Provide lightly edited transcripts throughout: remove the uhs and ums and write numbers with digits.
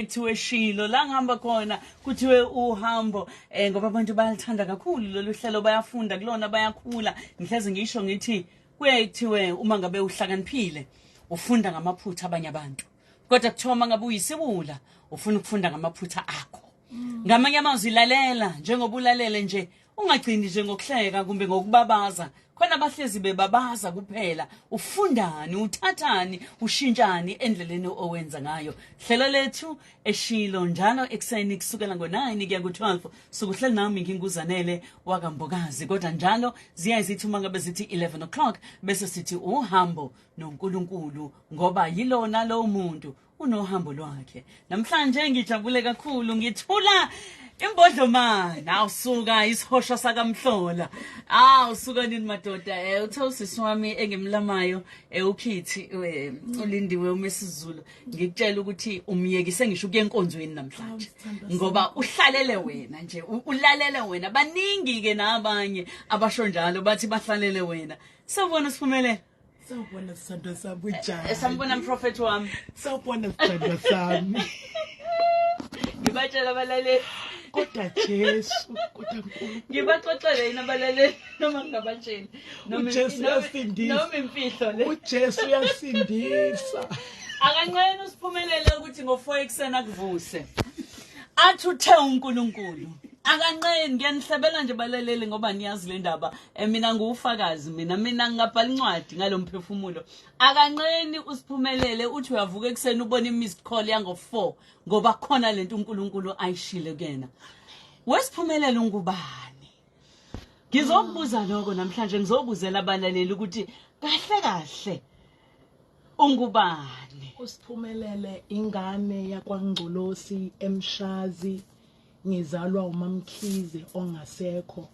Kuthiwe shilo la ngihamba khona, kuthiwe uhambo, ngoba abantu bayalithanda kakhulu lolu hlelo, bayafunda kulona, bayakhula. Ngihlezi ngisho ngithi kuyaye kuthiwe uma ngabe uhlakaniphile ufunda ngamaphutha abanye abantu, kodwa kuthiwa uma ngabe uyisiwula ufuna ukufunda ngamaphutha akho. Ngamanye amazwi, lalela njengoba ulalele nje, ungagcini nje ngokuhleka kumbe ngokubabaza. Khona abahlezi bebabaza kuphela. Ufundani, uthathani, ushintshani endleleni owenza ngayo? Hlelo lethu eshilo njalo ekuseni kusukela ngo-9 kuya ku-12, sukuhleli nami nginguZanele wakaMbokazi. Kodwa njalo ziyaye zithi uma ngabe zithi 11 o'clock bese sithi uhambo noNkulunkulu, ngoba yilona lowo muntu unohambo lwakhe. Namhlanje ngijabule kakhulu, ngithula imbodlomana. Awusuka isihosha sakamhlola, awusuka nini madoda. Uthe usisi wami engimlamayo, ukhithi uLindiwe uMisizulu, ngikutshela ukuthi umyekise ngisho ukuya enkonzweni namhlanje ngoba uhlalele wena nje, ulalele wena. Baningi ke nabanye abasho njalo, bathi bahlalele wena. Sawubona, Siphumelele. Sawubona, sithandwa sami, kunjani? Sambona, mprofethi wami. Sawubona, sithandwa sami. Ngibatshela abalaleli. Kodwa Jesu, kodwa Nkulunkulu. Ngibaxoxele yini abalaleli noma ngingabatsheli? UJesu uyasindisa. Noma imfihlo le. UJesu uyasindisa. Akanqeni uSiphumelele ukuthi ngo-4 ekuseni akuvuse. Athi uthe uNkulunkulu. Akanqeni, ngiyanihlebela nje balaleli ngoba niyazi le ndaba. Mina nguwufakazi, mina ngingabhala incwadi ngalomphefumulo. Akanqeni uSiphumelele, uthi uyavuka ekuseni ubona i-missed call yango-4 ngoba khona lento uNkulunkulu ayishile kuyena. WeSiphumelele, ungubani? Ngizokubuza lokho namhlanje, ngizobuzela abalaleli ukuthi kahle kahle ungubani? USiphumelele ingane yakwaNgcolosi eMshazi, ngizalwa uMamkhize ongasekho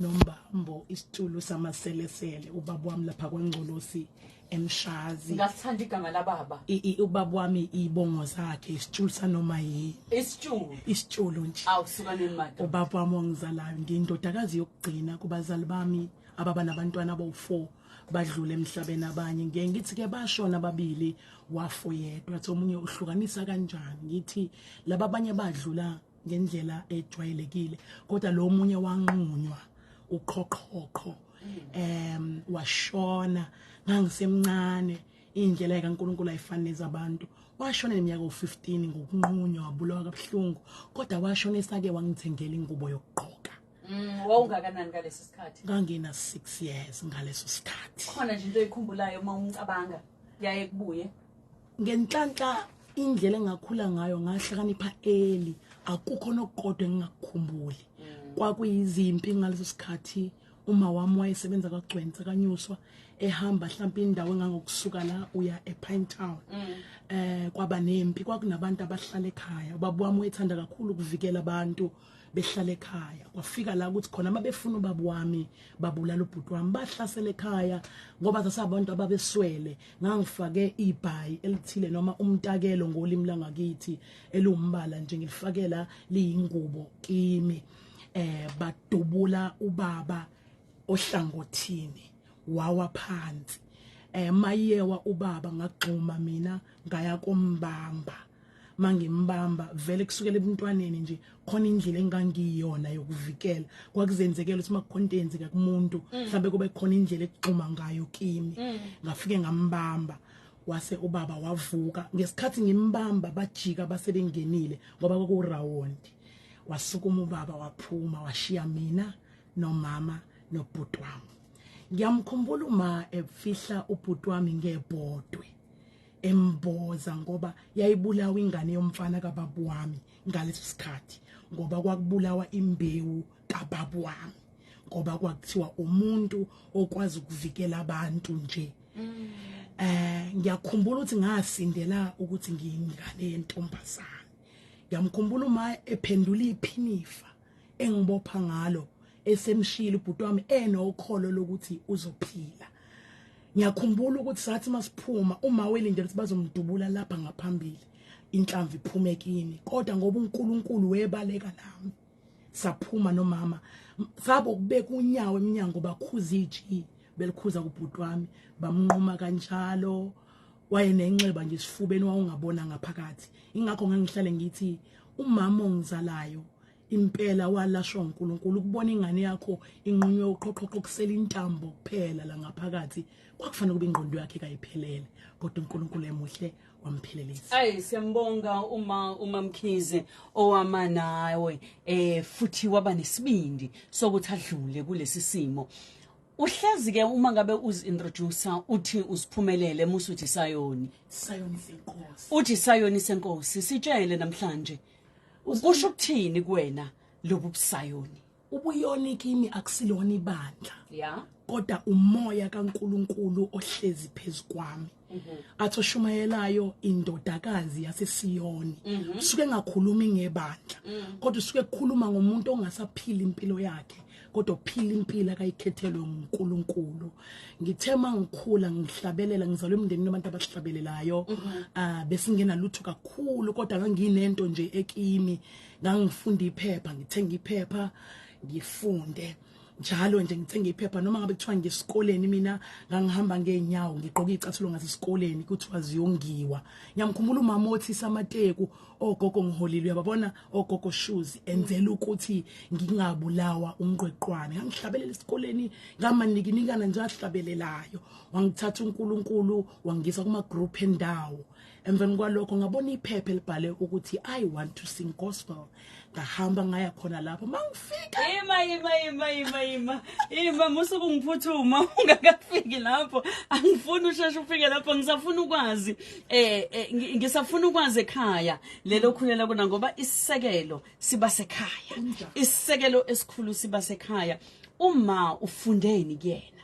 nombambo isitulo samaselesele, ubaba wami lapha kwaNgcolosi eMshazi. Ngasithanda igama lababa. Ubaba wami ibongo zakhe isitulo sanoma yini. Isitulo. Isitulo nje. Awusuka nini madoda? Ubaba wami ongizalayo, ngiyindodakazi yokugcina kubazali bami ababa nabantwana abawu4, badlule emhlabeni abanye. Ngiye ngithi ke bashona ababili, wafo yedwa, athi omunye uhlukanisa kanjani? Ngithi laba abanye badlula ngendlela ejwayelekile, kodwa lo munye wanqunywa uqhoqhoqho, washona ngangisemncane. Indlela kaNkulunkulu ayifani nezabantu. Washona neminyaka u15 ngokunqunywa, wabulawa kabuhlungu, kodwa washona esake wangithengela ingubo yokugqoka. Wawungakanani ngalesi sikhathi? Ngangina 6 years ngaleso sikhathi. Khona nje into oyikhumbulayo uma umcabanga yaye kubuye? Ngenhlanhla, indlela engakhula ngayo, ngahlakanipha early, akukho nokukodwa engingakukhumbuli. Kwakuyizimpi ngaleso sikhathi. Uma wami wayesebenza kwaGcwensa kanyuswa, ehamba mhlawumbe indawo engangokusuka la uya ePinetown. Kwaba nempi, kwakunabantu abahlala ekhaya. Ubaba wami wayethanda kakhulu ukuvikela abantu behlala ekhaya. Kwafika la ukuthi khona mabefuna ubaba wami babulala ubhuti wami, bahlasela ekhaya ngoba sasabantu ababeswele. Ngangifake ibhayi elithile noma umtakelo ngolimi langakithi, elumbala nje, ngilifakela liyingubo kimi. Badubula ubaba ohlangothini, wawa phansi. Mayewa ubaba, ngagxuma mina ngaya kombamba. Mangimbamba vele, kusukela ebuntwaneni nje khona indlela engangiyona yokuvikela. Kwakuzenzekela ukuthi makukhona into eyenzeka kumuntu, mhlambe kube khona indlela ekugxuma ngayo kimi. Ngafike ngambamba, wase ubaba wavuka. Ngesikhathi ngimbamba bajika basebengenile ngoba kwakuround. Wasukuma ubaba waphuma, washiya mina nomama nobhuti wami. Ngiyamkhumbula uma efihla ubhuti wami ngebhodwe, emboza, ngoba yayibulawa ingane yomfana kababa wami ngaleso sikhathi, ngoba kwakubulawa imbewu kababa wami, ngoba kwakuthiwa umuntu okwazi ukuvikela abantu nje. Ngiyakhumbula ukuthi ngasindela ukuthi ngiyingane yentombazana. Ngiyamkhumbula uma ephendula iphinifa engibopha ngalo, esemshilo ubhuti wami, enokholo lokuthi uzophila. Ngiyakhumbula ukuthi sathi masiphuma, uma welindele ukuthi bazomdubula lapha ngaphambili, inhlamvu iphume kimi, kodwa ngoba uNkulunkulu webaleka nami, saphuma nomama. Sabo kubeka unyawo eminyango, bakhuza iji belikhuza kubhuti wami, bamnquma kanjalo. Wayenenxeba nje esifubeni, wawungabona ngaphakathi. Ingakho ngangihlale ngithi umama ongizalayo impela walashwa uNkulunkulu. Ukubona ingane yakho inqunywe uqhoqhoqho kusela intambo kuphela la ngaphakathi, kwakufanele kube ingqondo yakhe kayiphelele, kodwa uNkulunkulu emuhle wamphelelisa. Ayi, siyambonga uma Mkhize owama nawe futhi waba nesibindi sokuthi adlule kulesi simo. Uhlezi ke uma ngabe uzi-introduce uthi usiphumelele musuthi Sayoni. Sayoni senkosi. Uthi Sayoni senkosi, sitshele namhlanje kusho ukuthini kuwena lobu busayoni? Ubuyoni kimi akusilona ibandla, kodwa umoya kaNkuluNkulu ohlezi phezukwami. Athi oshumayelayo indodakazi yaseSiyoni, usuke engakhulumi ngebandla, kodwa usuke ekhuluma ngomuntu ongasaphila impilo yakhe, kodwa uphila impilo akayikhethelwe nguNkulunkulu. Ngithe mangikhula ngihlabelela, ngizalwe emndenini wabantu abahlabelelayo, besingena lutho kakhulu, kodwa nganginento nje ekimi. Ngangifunda iphepha, ngithenga iphepha ngifunde njalo nje, ngithenga iphepha noma ngabe kuthiwa ngesikoleni. Mina ngangihamba ngeenyawo ngigqoka icathulo ngasesikoleni, kuthiwa ziyongiwa. Ngiyamkhumbula umama othi samateku ogogo ngiholile, uyababona ogogo shoes, enzela ukuthi ngingabulawa umqweqwane. Ngangihlabelela esikoleni ngamanikinikana nje ahlabelelayo. Wangithatha uNkulunkulu wangisa kuma group endawo. Emveni kwalokho ngabona iphepha elibhale ukuthi I want to sing gospel. Ngahamba ngaya khona lapho, mangifika Ima, ima, ima, ima, ima, ima, musuku ngiphuthuma ungakafiki lapho. Angifuni usheshe ufike lapho, ngisafuna ukwazi ngisafuna ukwazi ekhaya lelo khulela kuna, ngoba isisekelo siba sekhaya. Isisekelo esikhulu siba sekhaya. Uma ufundeni kuyena?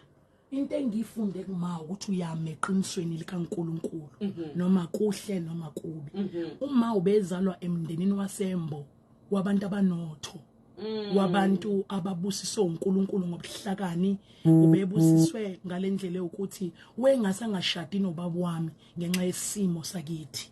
Into engiyifunde kuma ukuthi uyame eqinisweni likaNkuluNkulu, noma kuhle noma kubi. Uma ubezalwa emndenini wasembo wabantu abanotho, wabantu ababusiswe uNkulunkulu ngobuhlakani, ubebusiswe ngalendlela ukuthi wengase angashadi nobaba wami ngenxa yesimo sakithi.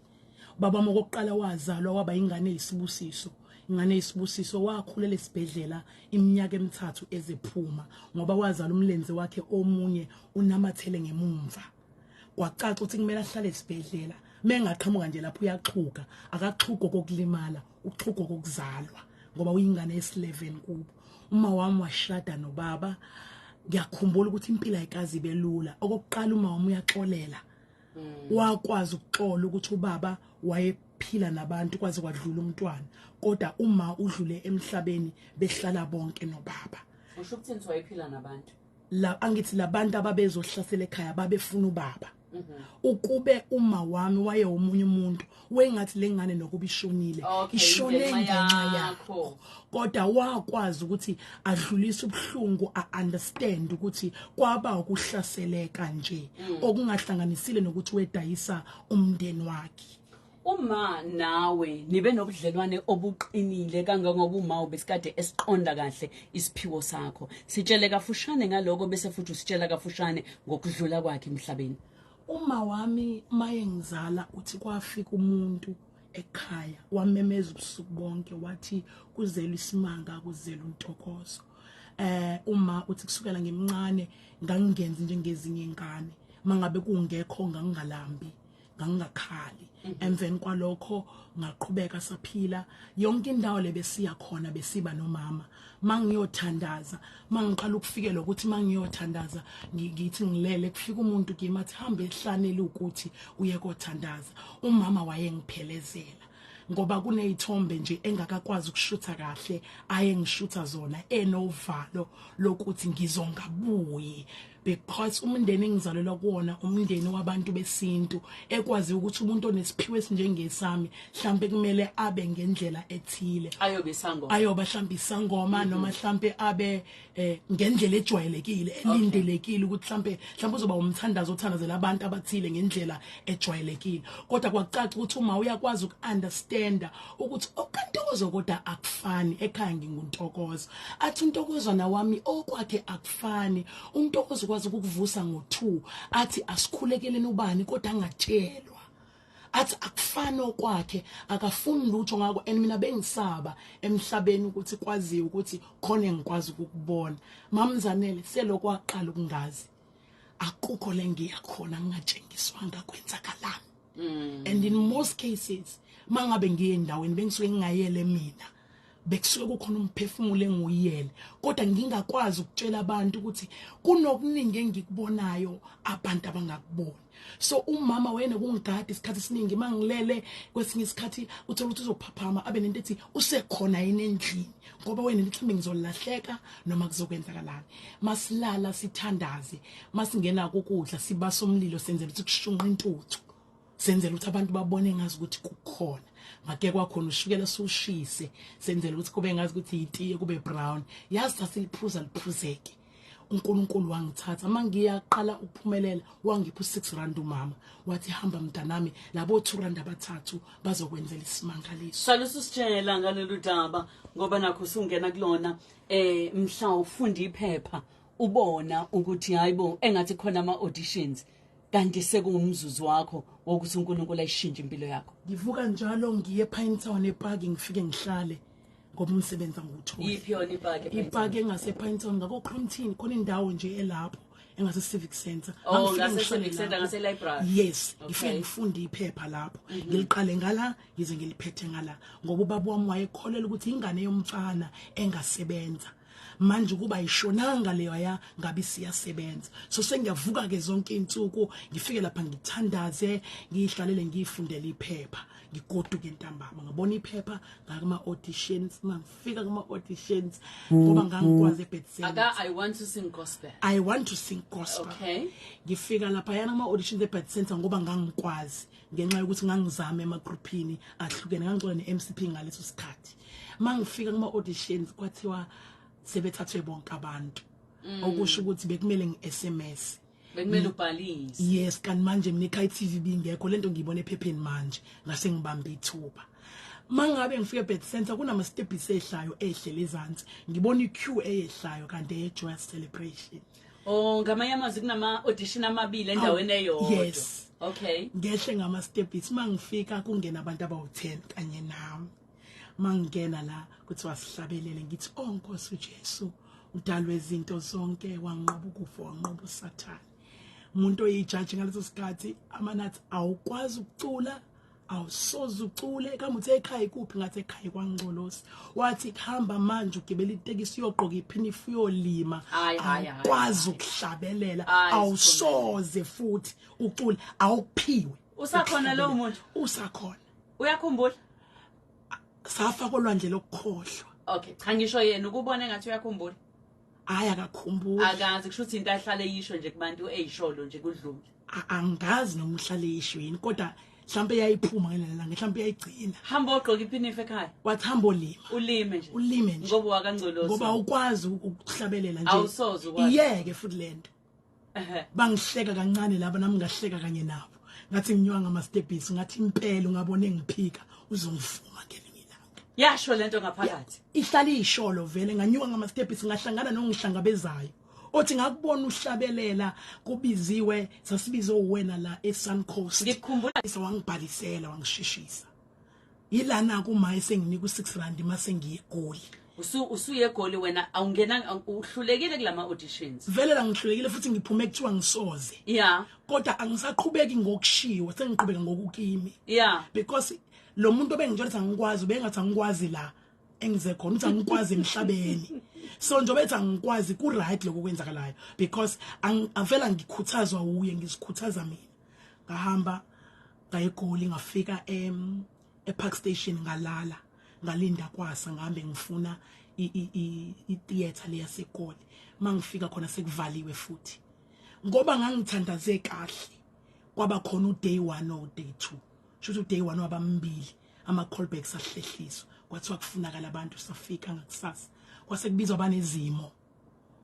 Baba wami okokuqala wazalwa waba ingane eyisibusiso, ingane eyisibusiso, wakhulela esibhedlela iminyaka emithathu ezephuma ngoba wazala umlenze wakhe omunye unamathele ngemumva. Kwacaca ukuthi kumele ahlale esibhedlela, mengaqhamuka nje lapho uyaxhuga, akaxhugo kokulimala, uxhugo kokuzalwa ngoba uyingane yesi-11 kubo. Uma wami washada nobaba, ngiyakhumbula ukuthi impilo ayikaze ibe lula. Okokuqala, uma wami uyaxolela, wakwazi ukuxola ukuthi ubaba wayephila nabantu kwaze kwadlula umntwana, kodwa uma udlule emhlabeni behlala bonke nobaba. Usho ukuthini wayephila nabantu? La angithi labantu ababezohlasela ekhaya babefuna ubaba. Ukube uma wami waye omunye umuntu, wengathi lengane nokuba ishonile, ishone ngenxa ngenxa yakho, kodwa wakwazi ukuthi adlulise ubuhlungu, a-understand ukuthi kwaba ukuhlaseleka nje okungahlanganisile nokuthi wedayisa umndeni wakhe. Uma nawe nibe nobudlelwane obuqinile kangangoba uma ubesikade esiqonda kahle isiphiwo sakho, sitshele kafushane ngaloko, bese futhi usitshela kafushane ngokudlula kwakhe emhlabeni. Uma wami maye ngizala, uthi kwafika umuntu ekhaya wamemeza ubusuku bonke, wathi kuzelwe isimanga, kuzelwe untokozo. Uma uthi kusukela ngimncane ngangingenzi njengezinye ingane, mangabe kungekho ngangingalambi, ngangingakhali. Emveni kwalokho ngaqhubeka saphila yonke indawo lebesiya khona, besiba nomama. Mangiyothandaza, mangiqala ukufikela ukuthi mangiyothandaza, ngithi ngilele, kufika umuntu kimi athi hambe ehlanele ukuthi uye kothandaza. Umama wayengiphelezela ngoba kunezithombe nje engakakwazi ukushutha kahle aye ngishutha zona enovalo lokuthi ngizongabuyi, because umndeni engizalelwa kuwona umndeni wabantu besintu ekwazi ukuthi umuntu onesiphiwo esinjengesami mhlambe kumele abe ngendlela ethile. Ayobe isangoma. Ayoba mhlambe isangoma, noma mhlambe abe ngendlela ejwayelekile elindelekile ukuthi mhlambe uzoba umthandazo othandazela abantu abathile ngendlela ejwayelekile. Kodwa kwacaca ukuthi uma uyakwazi uku-understanda ukuthi okantokozo kodwa akufani, ekhaya nginguntokozo, athi untokozwana wami okwakhe akufani. Untokozo ukwazi ukukuvusa ngo2 athi asikhulekeleni ubani, kodwa angatshelwa, athi akufani okwakhe, akafuni lutho ngakho. And mina bengisaba emhlabeni ukuthi kwaziwe ukuthi khona engikwazi ukukubona. Mamzanele selokhu waqala ukungazi. Akukho la ngiyakhona ngingatshengiswanga kwenzakalani. And in most cases mangabe ngiye endaweni bengisuke ngingayele mina, bekusuke kukhona umphefumulo enguyele, kodwa ngingakwazi ukutshela abantu ukuthi kunokuningi engikubonayo abantu abangakuboni. So umama wena kungigada isikhathi esiningi mangilele, kwesinye isikhathi uthola ukuthi uzophaphama abe nento ethi usekhona yini endlini, ngoba wena mhlawumbe ngizolahleka noma kuzokwenzakalani. Masilala sithandaze, masingena kokudla sibasa umlilo, senzela ukuthi kushunqa intuthu, senzela ukuthi abantu babone ngazi ukuthi kukhona make kwakhona ushukela, sushise senzela ukuthi kube ngazi ukuthi itiye, kube brown. Yazi sasiliphuza liphuzeke. uNkulunkulu wangithatha mangiyaqala ukuphumelela, wangipha u6 rand umama, wathi hamba mntanami, labo 2 rand abathathu bazokwenzela isimangaliso. Sale usitshela ngalolu daba ngoba nakho usungena kulona, mhla ufunda iphepha ubona ukuthi hayibo, engathi khona ama auditions, kanti sekuwumzuzu wakho wokuthi uNkulunkulu ayishintshe impilo yakho. Ngivuka njalo ngiye ePinetown epark, ngifike ngihlale ngoba umsebenzi angiwutholi. Yiphi yona ipaki? Ipaki engase Pinetown ngako Crompton, khona indawo nje elapho engase Civic Center. Oh, Ngangifike ngase ngihlale Civic Center, lapho. ngase library. Yes, ngifike ngifunde iphepha lapho, ngiliqale ngala ngize ngiliphethe ngala, ngoba ubaba wami wayekholela ukuthi ingane yomfana engasebenza manje kuba ayishonanga leyo ya ngabe siyasebenza. So sengiyavuka ke zonke insuku, ngifike lapha ngithandaze, ngihlalele, ngifundele iphepha, ngigoduke ntambama. Ngabona iphepha ngakuma auditions. Mangifika kuma auditions, ngoba ngangikwazi eBethsane, Aka "I want to sing gospel." I want to sing gospel. Ngifika lapha yana kuma auditions eBeth Center ngoba ngangikwazi ngenxa yokuthi ngangizama emagroupini ahlukene, ngangicula neMCP ngaleso sikhathi. Mangifika kuma auditions kwathiwa sebethathwe bonke abantu, okusho ukuthi bekumele ngi-SMS. Bekumele ubhalise. Yes, kanti manje mina ekhaya i-TV bingekho lento, ngiyibona ephepheni manje, ngase ngibamba ithuba. Mangabe ngifike eBeth Center kunama steps ehlayo ehle lezansi, ngibona iqueue eyehlayo kanti eye Joyous Celebration. Oh, ngamanye amazwi kunama audition amabili endaweni eyodwa. Yes. Ngehle ngama steps, mangifika kungena abantu abawu10 kanye nami. Mangena la kuthiwa sihlabelele, ngithi, "Oh Nkosi uJesu, udalwe izinto zonke, wanqoba ukufa, wanqoba uSathane." Umuntu oyijaji ngaleso sikhathi amanathi, "Awukwazi ukucula, awusoze ucule." Kambe uthe ekhaya ikuphi? Ngathi ekhaya kwaNgcolosi. Wathi hamba manje ugibela itekisi, uyogqoka iphinifa, uyolima. Hayi, hayi, hayi, Awukwazi ukuhlabelela. Hayi, Awusoze futhi ucule, awuphiwe. Usakhona lowo muntu? Usakhona. Uyakhumbula? Safa kolwandle lokukhohlwa. Okay, cha, ngisho yena ukubona engathi uyakhumbula. Hayi, akakhumbuli. Akazi, kusho ukuthi into ahlale eyisho nje kubantu eyisholo nje kudlule. Angazi noma uhlale isho yini, kodwa mhlawumbe yayiphuma ngelela langa, mhlawumbe yayigcina. Hamba ogqoka iphinifa ekhaya. Wathi hamba olima. Ulime nje. Ulime nje. Ngoba wakaNgcolosi. Ngoba awukwazi ukuhlabelela nje. Awusoze ukwazi. Iyeke futhi lento. Bangihleka kancane laba, nami ngahleka kanye nabo. Ngathi nginyuka ngama-stepisi, ngathi impela ungabona engiphika uzongivuma ngelinye ilanga. Yasho lento ngaphakathi. Ihlala iyisholo vele. Nganyuka ngama-stepisi, ngahlangana nongihlangabezayo othi ngakubona uhlabelela kubiziwe, sasibizwe uwena la eSun Coast. Ngikukhumbula. So wangibhalisela, wangisheshisa. Yilana kuma esenginika u6 rand mase ngiye eGoli. Usuye eGoli wena, awungena, uhlulekile kulama auditions. Vele la ngihlulekile futhi ngiphume kuthiwa ngisoze. Kodwa angisaqhubeki ngokushiwo, sengiqhubeka ngokukimi. Because lo muntu obengitshela ukuthi angikwazi ubengathi angikwazi la engize khona, uthi angikwazi emhlabeni. So njengoba ethi angikwazi, ku right lokho kwenzakalayo, because avela ngikhuthazwa uye, ngizikhuthaza mina. Ngahamba ngayegoli, ngafika ePark Station, ngalala, ngalinda kwasa, ngihambe ngifuna i-theatre leyaseGoli. Mangifika khona sekuvaliwe futhi, ngoba ngangithandaze kahle. Kwaba khona uday 1 no day 2, shuthi uday 1 wabambili, ama callbacks ahlehliswa, kwathiwa kufunakala abantu. Safika ngakusasa kwase kubizwa abanezimo,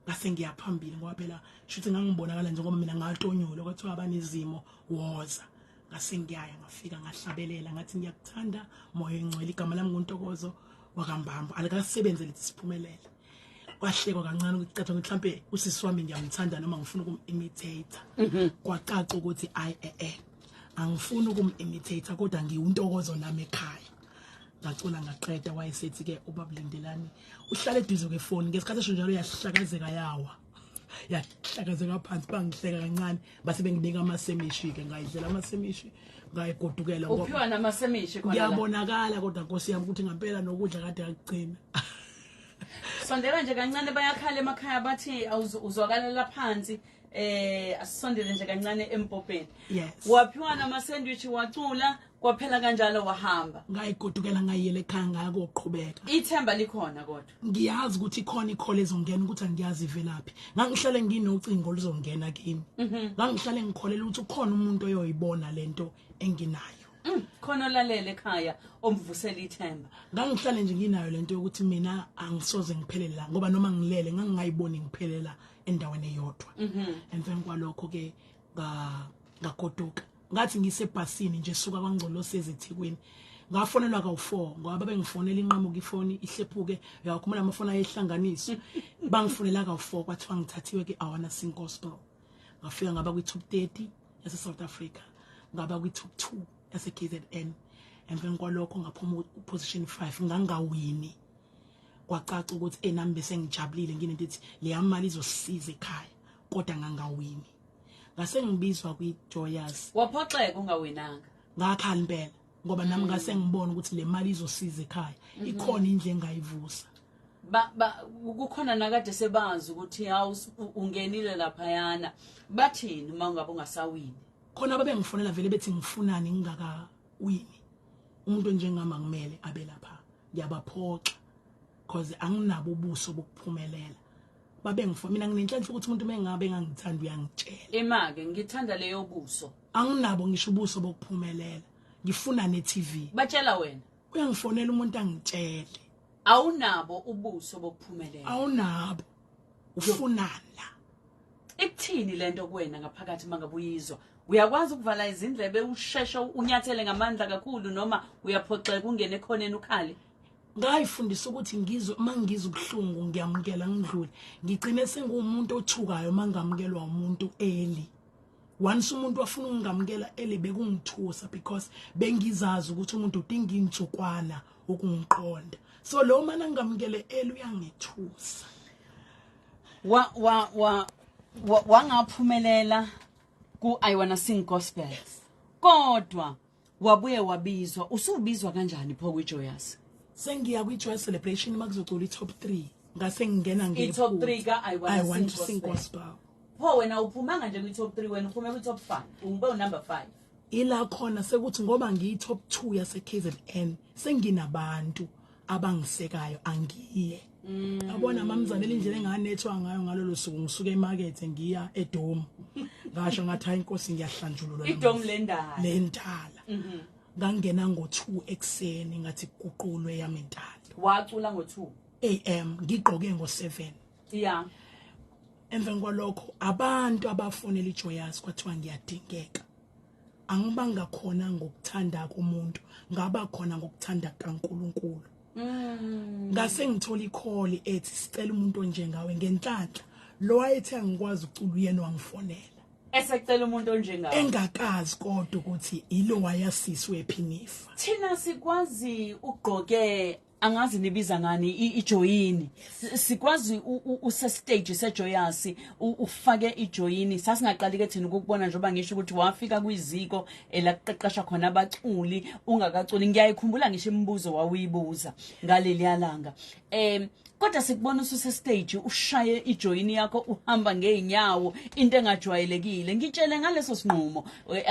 ngase ngiya phambili ngoba phela shuthi ngangibonakala njengoba mina ngatonyulwa. Kwathiwa abanezimo woza, ngase ngiyaya, ngafika ngahlabelela, ngathi ngiyakuthanda moya engcwele, igama lami nguNtokozo wakaMbambo, alikasebenze lithi siphumelele. Kwahlekwa kancane ukuthi caca mhlambe usisi wami ngiyamthanda noma ngifuna ukum-imitate. Kwacaca ukuthi ayi, angifuni ukum-imitate, kodwa ngiwuntokozo nami ekhaya. Ngacula ngaqeda, wayesethi ke ubaba Lindelani uhlale eduze kwefoni ngesikhathi esho njalo, yahlakazeka yawa. Yahlakazeka phansi, bangihleka kancane, base benginika amasemishi ke, ngayidlela amasemishi, ngayigodukela ngoba Uphiwa namasemishi khona la. Kuyabonakala kodwa, Nkosi yami, ukuthi ngempela nokudla kade akugcina. Sondela nje kancane, bayakhala emakhaya bathi uzwakalela phansi. Asisondele nje kancane empopeni. Yes. Waphiwa nama sandwich, wacula, kwaphela kanjalo, wahamba. Ngayigodukela, ngayiyela ekhaya, ngayakoqhubeka. Ithemba likhona kodwa. Ngiyazi ukuthi ikhona i-call ezongena, ukuthi angiyazi ivelaphi. Ngangihlale nginocingo oluzongena kimi. Ngangihlale ngikholela ukuthi ukhona umuntu oyoyibona lento enginayo. Khona olalele ekhaya omvusela ithemba. Ngangihlale nje nginayo lento yokuthi mina angisoze ngiphelele la, ngoba noma ngilele ngangingayiboni ngiphelela endaweni eyodwa. Emveni kwalokho ke ngagoduka, ngathi ngisebhasini nje suka kwaNgcolosi ezeThekwini, ngafonelwa kawu-4, ngoba babengifonela inqamuka ifoni ihlephuke. Uyawakhumbula amafoni ayehlanganiswa. Bangifonela kawu-4, kwathiwa ngithathiwe ke I Wanna Sing Gospel. Ngafika ngaba kwi-top 30 yase-South Africa, ngaba kwi-top 2 yase-KZN. Emveni kwalokho ngaphuma u-position 5, ngangawini. Kwacaca ukuthi enami bese ngijabulile, nginento ethi leya mali izosisiza ekhaya, kodwa ngangawini. Ngase ngibizwa kwi-Joyous. Waphoxeka ungawinanga. Ngakhala impela, ngoba nami ngase ngibona ukuthi le mali izosiza ekhaya, ikhona indlu engayivusa. Ba kukhona nakade sebazi ukuthi hawu, ungenile laphayana, bathini uma ungabe ungasawini? Khona babengifonela vele bethi ngifunani ngingakawini, umuntu onjengami angimele abe lapha, ngiyabaphoxa cause anginabo ubuso bokuphumelela. Babengifona, mina nginenhlanhla ukuthi umuntu mengabe engangithanda uyangitshela. Ema-ke ngithanda leyo buso. Anginabo ngisho ubuso bokuphumelela, ngifuna ne-TV. Batshela wena. Uyangifonela umuntu angitshele. Awunabo ubuso bokuphumelela. Awunabo, ufunani la? Ikuthini lento kuwena ngaphakathi uma ngabe uyizwa? Uyakwazi ukuvala izindlebe, usheshe unyathele ngamandla kakhulu, noma uyaphoxeka, ungene ekhoneni ukhale? Ngayifundisa ukuthi ngizwe, uma ngizwa ubuhlungu ngiyamukela, ngidlule. Ngigcine senguwumuntu othukayo uma ngamukelwa umuntu early. Once umuntu wafuna ukungamukela early, bekungithusa, because bengizazi ukuthi umuntu udinga insukwana ukungiqonda. So lo mana ngamukele early uyangithusa. Wa wa wa wangaphumelela ku I Wanna Sing Gospel, kodwa wabuye wabizwa. Usubizwa kanjani pho kwi-Joyous? Sengiya kwi-Joy Celebration, makuzocula i-top 3, ngase ngingena. I-top 3 ka I Wanna I Want Sing to Sing Gospel. Gospel. Pho wena uphumanga nje kwi-top 3, wena uphume kwi-top 5, ube u-number 5. Ila khona sekuthi ngoba ngiyi-top 2 yase-KZN, senginabantu abangisekayo, angiye. Yabona mamzanele, indlela enganethwa ngayo ngalolo suku, ngisuka emakethe ngiya edome, ngasho ngathi, hayi inkosi, ngiyahlanjululwa. Idome lendala. Lendala. Ngangena ngo-2 ekuseni, ngathi kuqulwe yami intando. Wacula ngo-2 AM, ngigqoke ngo-7. Emveni kwalokho abantu abafonela iJoyous, kwathiwa ngiyadingeka. Angibanga khona ngokuthanda komuntu, ngaba khona ngokuthanda kaNkuluNkulu. Ngase ngithola i-call ethi sicela umuntu onjengawe. Ngenhlanhla lo wayethe angikwazi ukucula uyena wangifonela. Esecela umuntu onjengawe. Engakazi kodwa ukuthi ilo wayasiswe ephinifa. Thina sikwazi ugqoke, angazi nibiza ngani, ijoyini. Sikwazi use-stage seJoyous, ufake ijoyini. Sasingaqali ke thina ukukubona, njengoba ngisho ukuthi wafika kwiziko elakuqeqesha khona abaculi ungakaculi. Ngiyayikhumbula ngisho imibuzo wawuyibuza ngaleliya langa. Kodwa sikubona ususe-stage, ushaye ijoyini yakho, uhamba ngey'nyawo, into engajwayelekile. Ngitshele ngaleso sinqumo.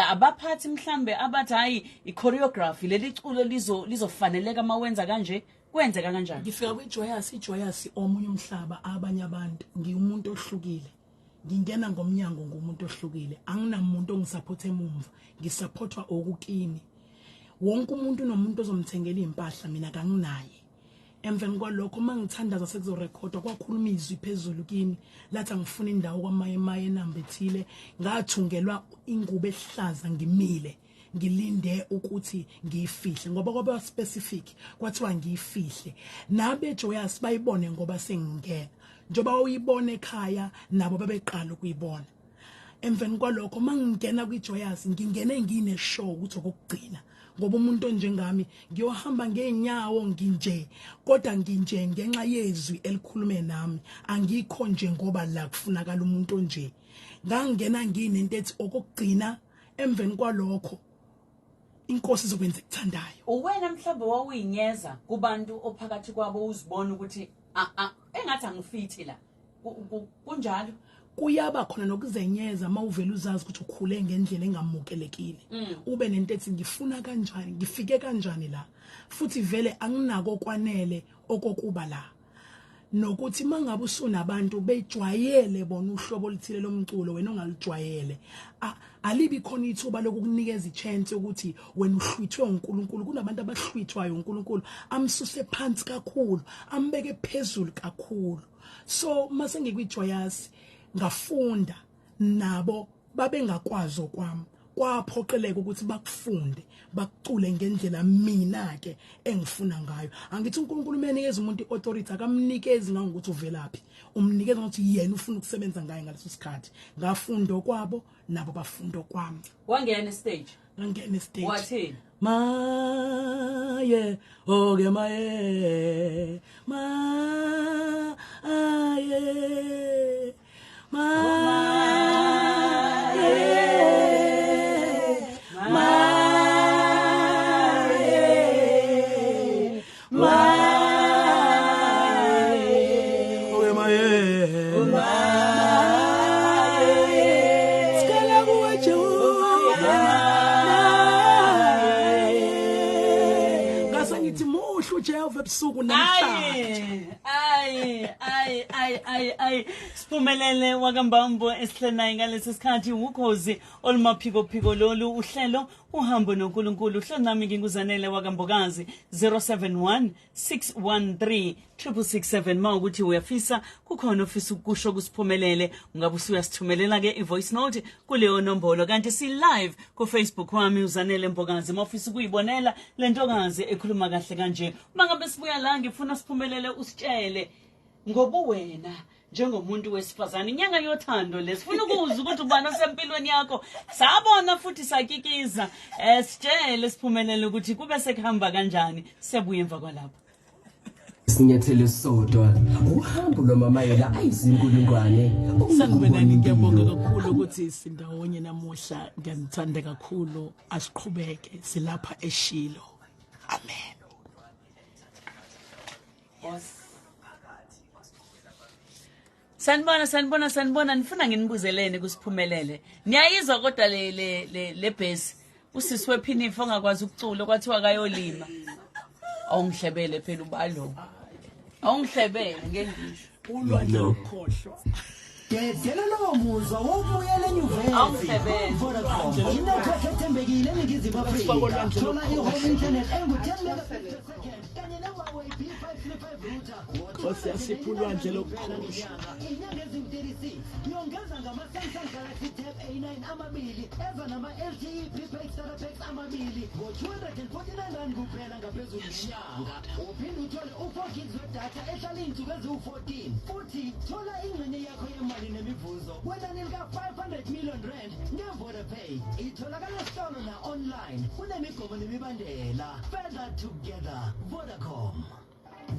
Abaphathi mhlambe abathi hayi, i-choreography leli culo lizofaneleka uma wenza kanje, kwenzeka kanjani? Ngifika kwiJoyous, iJoyous omunye umhlaba, abanye abantu, ngiwumuntu ohlukile. Ngingena ngomnyango ngumuntu ohlukile, anginamuntu ongisupporta emumva, ngisupportwa okukimi. Wonke umuntu unomuntu ozomthengela impahla, mina kanginaye. Emveni kwalokho uma ngithandaza sekuzorekhodwa, kwakhuluma izwi phezulu kimi lathi angifuna indawo kwamaye maye enamba ethile. Ngathungelwa ingubo ehlaza, ngimile ngilinde ukuthi ngiyifihle, ngoba kwaba specific, kwathiwa ngiyifihle nabe Joyous bayibone, ngoba sengingena njengoba uyibona ekhaya, nabo babeqala ukuyibona. Emveni kwalokho mangingena kwiJoyous, ngingene ngine show ukuthi okugcina. Ngoba umuntu onjengami ngiyohamba ngeenyawo nginje, kodwa nginje ngenxa yezwi elikhulume nami. Angikho nje ngoba la kufunakala umuntu onje. Ngangena nginento ethi okugcina emveni kwalokho inkosi izokwenza ekuthandayo. Uwena mhlawumbe wawuyinyeza kubantu ophakathi kwabo, uzibona ukuthi engathi angifithi la. Kunjalo. Kuyaba khona nokuzenyeza uma uvela uzazi ukuthi ukhule ngendlela engamukelekile. Ube nento ethi ngifuna kanjani, ngifike kanjani la, futhi vele anginako kwanele okokuba la. Nokuthi mangabe usunabantu bejwayele bona uhlobo oluthile lomculo wena ongalujwayele, alibi khona ithuba lokukunikeza ichance ukuthi wena uhlwithwe uNkulunkulu. Kunabantu abahlwithwayo uNkulunkulu amsuse phansi kakhulu ambeke phezulu kakhulu. So mase ngikwijoyous ngafunda nabo, babengakwazi okwami, kwaphoqeleka ukuthi bakufunde bakucule ngendlela mina ke engifuna ngayo. Angithi uNkulunkulu umenikeza umuntu iauthority, akamnikezi ngangokuthi uvelaphi, umnikeza ngokuthi yena ufuna ukusebenza ngaye ngaleso sikhathi. Ngafunda okwabo, nabo bafunda okwami. Wangena stage? Ngangena stage. Wathini? Maye, oke maye, maye, maye, maye, maye, oke maye, maye, sikhala kuwe Jehova, maye. Ngase ngithi muhle uJehova ebusuku namhlanje. Ayi, ayi, ayi, ayi, ayi. Siphumelele wakaMbambo esihle naye ngalesi sikhathi, ukhozi olumaphikophiko lolu uhlelo uhambo noNkulunkulu. Uhlelo nami nginguzanele wakaMbokazi. 071 613 667 ma ukuthi uyafisa, kukhona ofisa ukusho kusiphumelele, ungabe usuyasithumelela ke i-voice note kuleyo nombolo. Kanti si live ku Facebook wami uZanele Mbokazi, mawufisa ukuyibonela le ntokazi ekhuluma kahle kanje. Uma ngabe sibuya la, ngifuna siphumelele usitshele ngobuwena njengomuntu wesifazane. Inyanga yothando le, sifuna ukuzwa ukuthi ubani osempilweni yakho. Sabona futhi sakikiza. Sitshele siphumelele ukuthi kube sekuhamba kanjani. Siyabuya emva kwalapho. Isinyathelo esisodwa, uhambo lwamamayela ayizinkulungwane. Sanibonani, ngiyabonga kakhulu ukuthi sindawonye namuhla. Ngiyanithanda kakhulu, asiqhubeke silapha eShilo. Amen. Sanibona, sanibona, sanibona. Nifuna nginibuzelene kusiphumelele. Niyayizwa kodwa le bhesi. Usisi wephinifa ongakwazi ukucula kwathiwa akayolima. Awungihlebele phela ubalo. Awungihlebele ngeke ngisho. Ulwandle lokukhohlwa. Dedela lowo muzwa wokubuyela enyuvesi. Awungihlebele. Vodacom, inetwork ethembekile eNingizimu Afrika. Thola i-home internet engu-10 megabits per second kanye ne-Huawei P535 router. Nkosi yasipha ulwandle lokukhohlwa. Inyanga eziwu-36 yongeza ngama-Samsung Galaxy Tab A9 amabili eza nama-LTE prepaid starter packs amabili ngo-249 rand kuphela ngaphezulu ngenyanga. Uphinde uthole u-4 gigs wedatha ehlala iy'nsuku eziwu-14. Futhi thola ingxenye yakho yemali nemivuzo kwenani lika-500 million rand nge-Vodapay. Itholakala esitolo na-online. Kunemigomo nemibandela. Further together. Vodacom.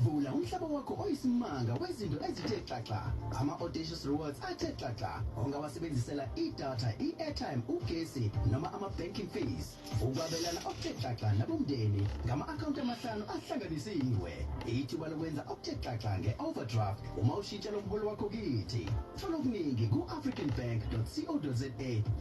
Vula umhlaba wakho oyisimanga wezinto ezithe xaxa, ama-audacious rewards athe xaxa ongawasebenzisela idatha, i-airtime, ugesi noma ama-banking fees. Ukwabelana okuthe xaxa nabomndeni ngama-akhawunti amahlanu ahlanganisiwe. Ithuba lokwenza okuthe xaxa nge-overdraft uma ushintsha lo mholo wakho kithi. Thola okuningi ku-africanbank.co.za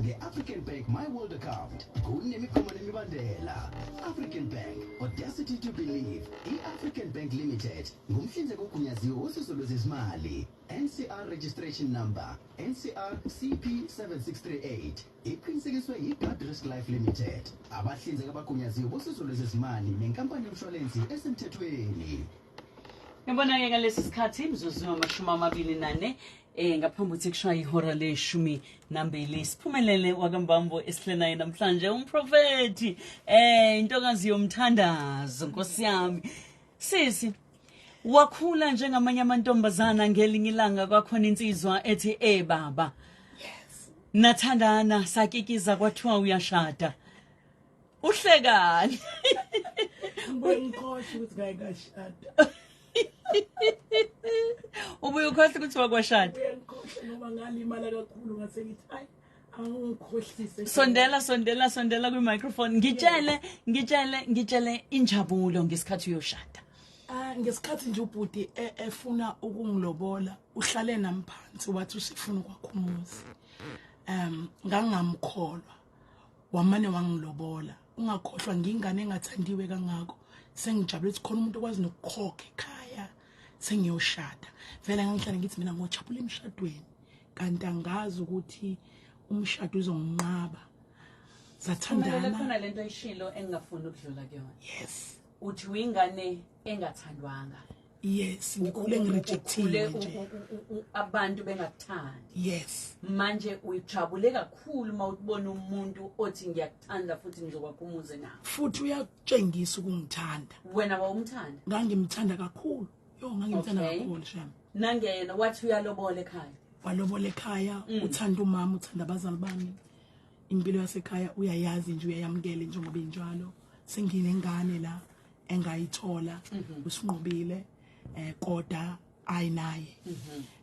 nge-African Bank My World Account. Kunemigomo nemibandela. African Bank, audacity to believe. I-African Bank Limited ngumhlinzeki ogunyaziwe wosizo lwezezimali. NCR registration number NCR CP 7638. Iqinisekiswe yi-Guard Risk Life Limited. Abahlinzeki abagunyaziwe bosizo lwezezimali nenkampani yomshwalensi esemthethweni. Ngibona-ke ngalesi sikhathi imizuzu 24 ngaphambi ukuthi kushaya ihora le-12. Siphumelele wakaMbambo esihle naye namhlanje, umprofethi, intokazi yomthandazo. Nkosi yami, sisi, wakhula njengamanye amantombazana. Ngelinye ilanga kwakhona insizwa ethi baba, nathandana, sakikiza, kwathiwa uyashada. Uhlekani? Ngibuye ngikhohle ukuthi ngake ngashada. Ubuye ukhohle ukuthi wakwashada. Ngibuye ngikhohle ngoba ngalimala kakhulu ngase ngithi ayi angingikhohlise. Sondela sondela sondela kwi-microphone. Ngitshele ngitshele ngitshele injabulo ngesikhathi uyoshada. Ah ngesikhathi nje ubhuti efuna ukungilobola uhlale nami phansi wathi usefuna ukwakha umuzi. Ngangamkholwa. Wamane wangilobola. Ungakhohlwa ngingane engathandiwe kangako. Sengijabule ukuthi khona umuntu okwazi nokukhokha ekhaya. Sengiyoshada. Vele ngangihlale ngithi mina ngojabula emshadweni. Kanti angazi ukuthi umshado uzonginqaba. Sathandana. Khona lento ayishilo engingafuni ukudlula kuyona. Yes. Uthi uyingane engathandwanga. Yes, ngikhule ngirejectiwe nje. Abantu bengakuthandi. Yes. Manje uyijabule kakhulu uma ubona umuntu othi ngiyakuthanda futhi ngizokwakha umuzi nawe. Futhi uyakutshengisa ukungithanda. Wena wawumthanda? Ngangimthanda kakhulu. Yo ngangimthanda kakhulu shem. Nangena wathi uyalobola ekhaya. Walobola ekhaya, uthanda umama, uthanda abazali bami. Impilo yasekhaya uyayazi nje uyayamukela njengoba injalo. Senginengane la engayithola usinqobile koda ayinaye.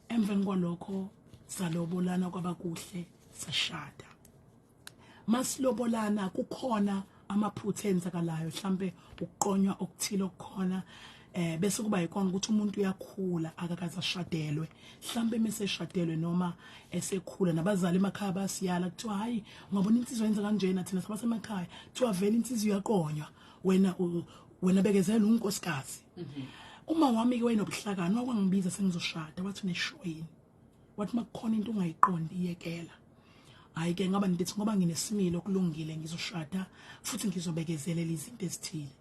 Emveni kwalokho salobolana kwabakuhle sashada. Masilobolana kukhona amaphutha enzakalayo mhlambe ukuqonywa okuthile okukhona bese kuba yikona ukuthi umuntu uyakhula akakaze ashadelwe mhlambe mase eshadelwe noma esekhula nabazali emakhaya basiyala kuthiwa hayi ungabona insizwa yenza kanjena thina sabasemakhaya kuthiwa vele insizwa iyaqonywa wena wena bekezela unkosikazi. Uma wami ke wayenobuhlakani wakwangibiza sengizoshada wathi uneshoyini wathi makukhona into ungayiqondi iyekela. Hayi ke ngaba ngithi ngoba nginesimilo kulungile ngizoshada futhi ngizobekezelela izinto ezithile.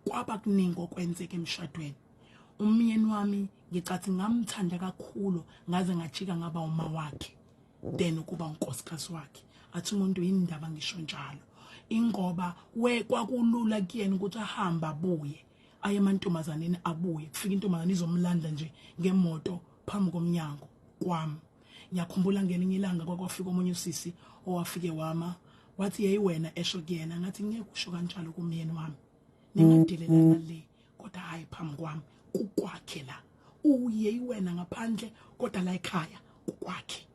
Kwaba kuningi okwenzeka emshadweni. Umyeni wami ngicathi ngamthanda kakhulu ngaze ngajika ngaba uma wakhe then ukuba unkosikazi wakhe. Athi umuntu indaba ngisho njalo. Ingoba we kwakulula kuyena ukuthi ahamba abuye aye emantombazaneni abuye kufika intombazane izomlanda nje ngemoto phambi komnyango kwami. Ngiyakhumbula ngelinye ilanga kwakwafika omunye usisi owafike wama wathi hey wena esho kuyena ngathi ngeke usho kanjalo kumyeni wami ningadelelana le kodwa hayi phambi kwami kukwakhe la uye wena ngaphandle kodwa la ekhaya kukwakhe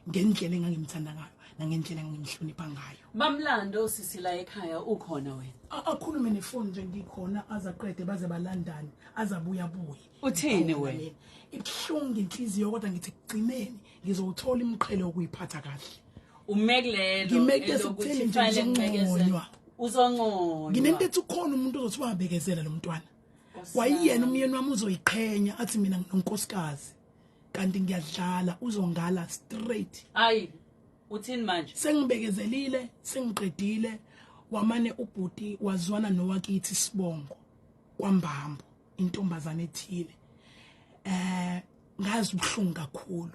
ngendlela engangimthanda ngayo nangendlela engangimhlonipha ngayo. Bamlando sisi la ekhaya ukhona wena. Akhulume nefoni nje ngikhona azaqede baze balandane azabuya buye. Uthini wena? Ibuhlungu inhliziyo kodwa ngithi kugcineni ngizowuthola imqhele wokuyiphatha kahle. Ume kulelo. Ngime kulesikutheni nje ngizonqonywa. Uzonqonywa. Nginento ethi ukhona umuntu ozothi wabekezela lo mntwana. Wayiyena umyeni wami uzoyiqhenya athi mina nginonkosikazi. Kanti ngiyadlala uzongala straight. Hayi uthini manje? Sengibekezelile, sengiqedile wamane ubhuti wazwana nowakithi sibongo kwambambo intombazane ethile. Ngazi ubuhlungu kakhulu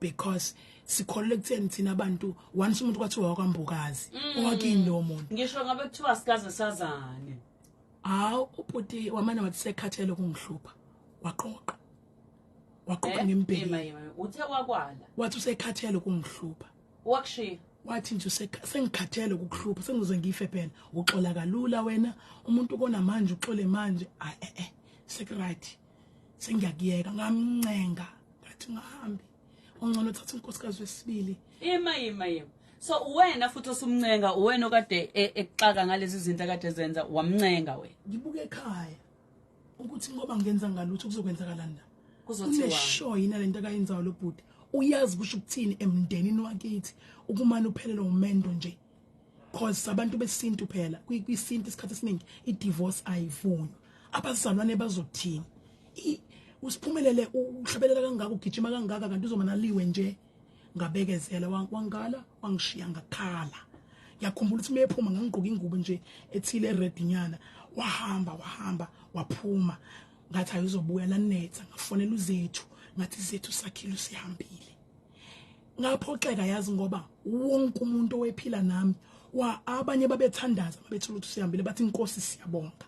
because sikholele kutheni thina abantu once umuntu kwathiwa wakwambukazi owakini lo muntu. Ngisho ngabe kuthiwa sikaze sazane. Hawu ubhuti wamane wathi sekhathele ukungihlupha waqoqa. Waqoqa ngembheki. Uthe wakwala. Wathi usekhathele ukungihlupha. Wakushiya. Wathi nje sengikhathele ukukuhlupha sengizoze ngife phela. Uxola kalula wena umuntu kona manje uxole manje sekuright. Sengiyakuyeka ngamncenga ngathi ungahambi. Ongcono uthatha unkosikazi wesibili. Ima ima ima. So wena futhi osumncenga wena okade ekuxaka ngalezi zinto akade zenza wamncenga wena. Ngibuke ekhaya ukuthi ngoba ngenza ngalutho kuzokwenzakalani la. Kuzothiwa uneshow yina lento akayenzayo lo bhuti. Uyazi kusho ukuthini emndenini wakithi ukumane uphelele umendo nje. Cause abantu besintu phela kwisintu isikhathi esiningi i-divorce ayivunywa. Abazalwane bazothini? Usiphumelele uhlabelela kangaka ugijima kangaka kanti uzomanaliwe nje. Ngabekezela wangala wangishiya ngakhala. Ngiyakhumbula ukuthi mephuma ngangigqoka ingubo nje ethile red nyana. Wahamba wahamba waphuma. Ngathi ayizobuya lanetha ngafonela uZethu ngathi Zethu sakhile usihambile. Ngaphoxeka yazi ngoba wonke umuntu owephila nami abanye babethandaza mabethola ukuthi usihambile bathi inkosi siyabonga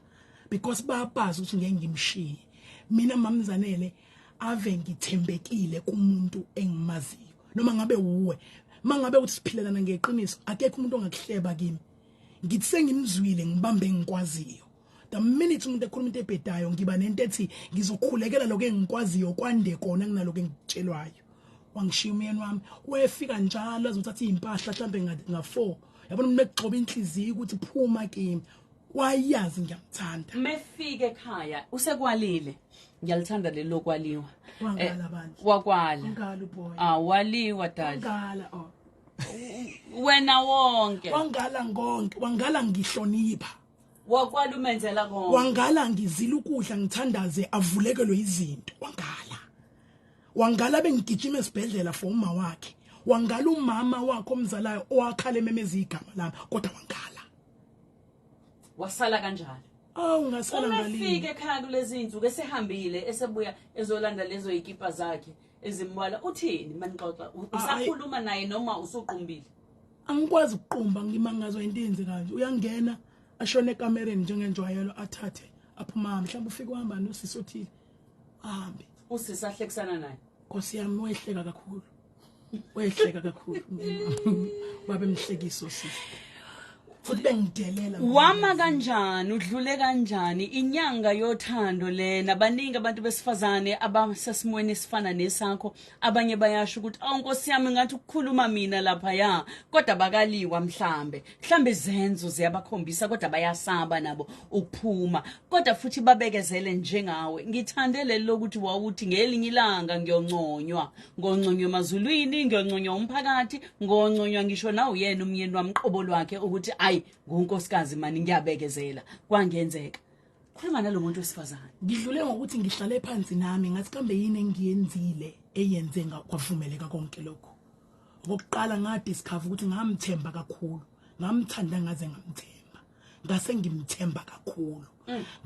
because bayabazi ukuthi ngeke ngimshiye. Mina mamzanele ave ngithembekile kumuntu engimaziyo noma ngabe uwe mangabe uthi siphilelana ngeqiniso akekho umuntu ongakuhleba kimi. Ngithi sengimzwile ngibambe engikwaziyo. The minute umuntu ekhuluma into ebhedayo ngiba nento ethi ngizokhulekela lokho engikwaziyo kwande kona kunalokho engikutshelwayo. Wangishiya umyeni wami, wefika njalo azothatha izimpahla mhlambe nga-4. Yabona umuntu ekugxoba inhliziyo ukuthi phuma kimi. Wayazi ngiyamthanda. Mefika ekhaya usekwalile. Ngiyalithanda leli lokwaliwa. Wangala bandla. Wakwala. Wangala uboy. Ah, waliwa dali. Wangala oh. Wena wonke. Wangala ngonke, wangala ngihlonipha. Wakwala umenzela konke. Wangala ngizila ukudla ngithandaze avulekelwe izinto. Wangala. Wangala bengigijima esibhedlela for uma wakhe. Wangala umama wakhe omzalayo owakhala ememeza igama lami kodwa wangala. Wasala kanjalo. Awu ngasala Uma ngalini. efika ekhaya kulezi insuku esehambile esebuya ezolanda lezo yikipa zakhe ezimbala uthini manixoxa usakhuluma naye noma usuqumbile? Angikwazi ukuqumba, ngimangazwa into eyenzekayo nje. Uyangena ashone ekamereni njengenjwayelo, athathe aphuma, mhlawumbe ufike uhamba nosisi othile ahambe. Usisi ahlekisana naye. Nkosi yami, wehleka kakhulu, wehleka kakhulu, babe mhlekiso sisi, futhi bengidelela. Wama kanjani, udlule kanjani inyanga yothando lena? Baningi abantu besifazane abasesimweni esifana nesakho. Abanye bayasho ukuthi awu Nkosi yami, ngathi ukukhuluma mina lapha ya, kodwa bakaliwa mhlambe mhlambe izenzo ziyabakhombisa, kodwa bayasaba nabo ukuphuma, kodwa futhi babekezele njengawe. Ngithande leli lokuthi wawuthi ngelinye ilanga ngiyonconywa, ngonconywa emazulwini, ngiyonconywa umphakathi, ngonconywa ngisho nawuyena umyeni wami qobo lwakhe ukuthi ayi ngunkosikazi mani, ngiyabekezela kwangenzeka. Khuluma nalo muntu wesifazane. Ngidlule ngokuthi ngihlale phansi nami ngathi kambe yini engiyenzile eyenze kwavumeleka konke lokho. Okokuqala ngadiscover ukuthi ngamthemba kakhulu, ngamthanda ngaze ngamthemba, ngase ngimthemba kakhulu,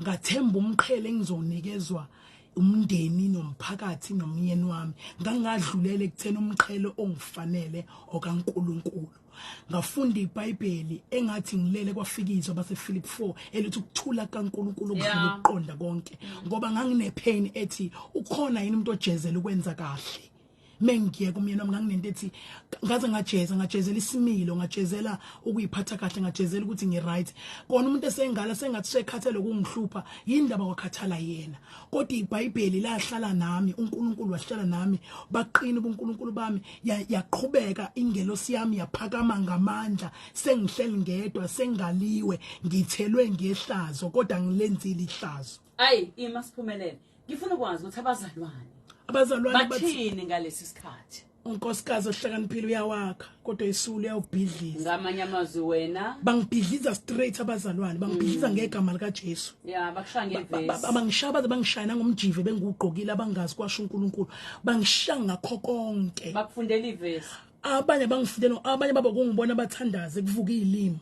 ngathemba umqhele engizonikezwa umndeni nomphakathi nomyeni wami, ngangadlulela ekutheni umqhele ongifanele okaNkuluNkulu. Ngafunda iBhayibheli engathi ngilele kwafika izwi abasePhilip 4 elithi ukuthula kaNkuluNkulu okudlula ukuqonda konke, ngoba ngangine pain ethi ukhona yini umuntu ojezela ukwenza kahle. Mengiyeka umyeni wami nganginento ethi ngaze ngajeza, ngajezela isimilo, ngajezela ukuyiphatha kahle, ngajezela ukuthi ngi-right. Kona umuntu esengala sengathi usekhathele ukungihlupha, yindaba kwakhathala yena. Kodwa iBhayibheli lahlala nami, uNkulunkulu wahlala nami, baqina ubuNkulunkulu bami, yaqhubeka ingelosi yami yaphakama ngamandla. Sengihleli ngedwa, sengaliwe, ngithelwe ngehlazo, kodwa ngilenzile ihlazo. Ayi ima siphumelele, ngifuna ukwazi ukuthi abazalwane Abazalwane bathini ngalesi sikhathi? Unkosikazi ohlakaniphile uyawakha, kodwa isulu uyawubhidliza. Ngamanye amazwi wena Bangibhidliza straight abazalwane, bangibhidliza ngegama likaJesu. Ya, bakushaya ngevesi. Bangishaya baze bangishaya nangomjive bengiwugqokile, abangazi kwasho uNkulunkulu, bangishaya ngakho konke. Bakufundela ivesi. Abanye bangifundela, abanye baba kungibona bathandaze kuvuka izilimi,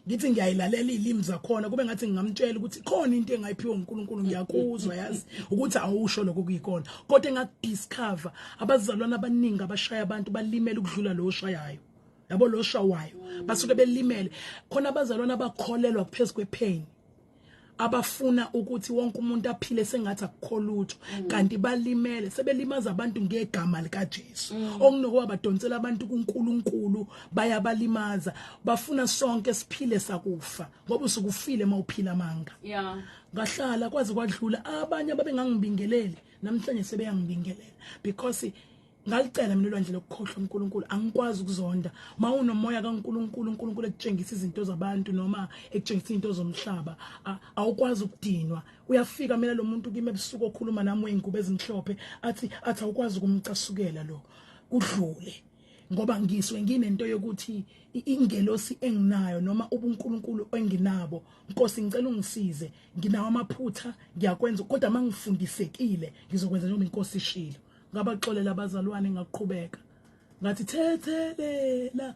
ngithi ngiyayilalela izilimi zakhona kube ngathi ngingamtshela ukuthi khona into engayiphiwe uNkulunkulu, ngiyakuzwa yazi ukuthi awusho lokho kuyikona. Kodwa engakudiscover, abazalwane abaningi abashaya abantu balimele ukudlula lo oshayayo, yabo, lo oshawayo basuke belimele. Khona abazalwane abakholelwa phezulu kwepain, abafuna ukuthi wonke umuntu aphile sengathi akukho lutho, kanti balimele, sebelimaza abantu ngegama likaJesu. Okunokuba badonsela abantu kuNkulunkulu, bayabalimaza. Bafuna sonke siphile sakufa, ngoba usukufile mawuphila amanga. Ngahlala kwaze kwadlula. Abanye ababengangibingeleli namhlanje sebeyangibingelela, because ngalicela mina olwandle lokukhohlwa uNkulunkulu. Angikwazi ukuzonda. Mawunomoya kaNkulunkulu, uNkulunkulu ekutshengisa izinto zabantu noma ekutshengisa izinto zomhlaba, awukwazi ukudinwa. Uyafika mina lo muntu kimi ebusuku okhuluma nami wey'ngubo ezimhlophe, athi awukwazi ukumcasukela lo kudlule, ngoba ngiswe nginento yokuthi ingelosi enginayo noma ubuNkulunkulu enginabo, Nkosi ngicela ungisize, nginawo amaphutha, ngiyakwenza, kodwa mangifundisekile ngizokwenza njengoba inkosi ishilo. Ngabaxolela abazalwane, ngaqhubeka ngathi thethelela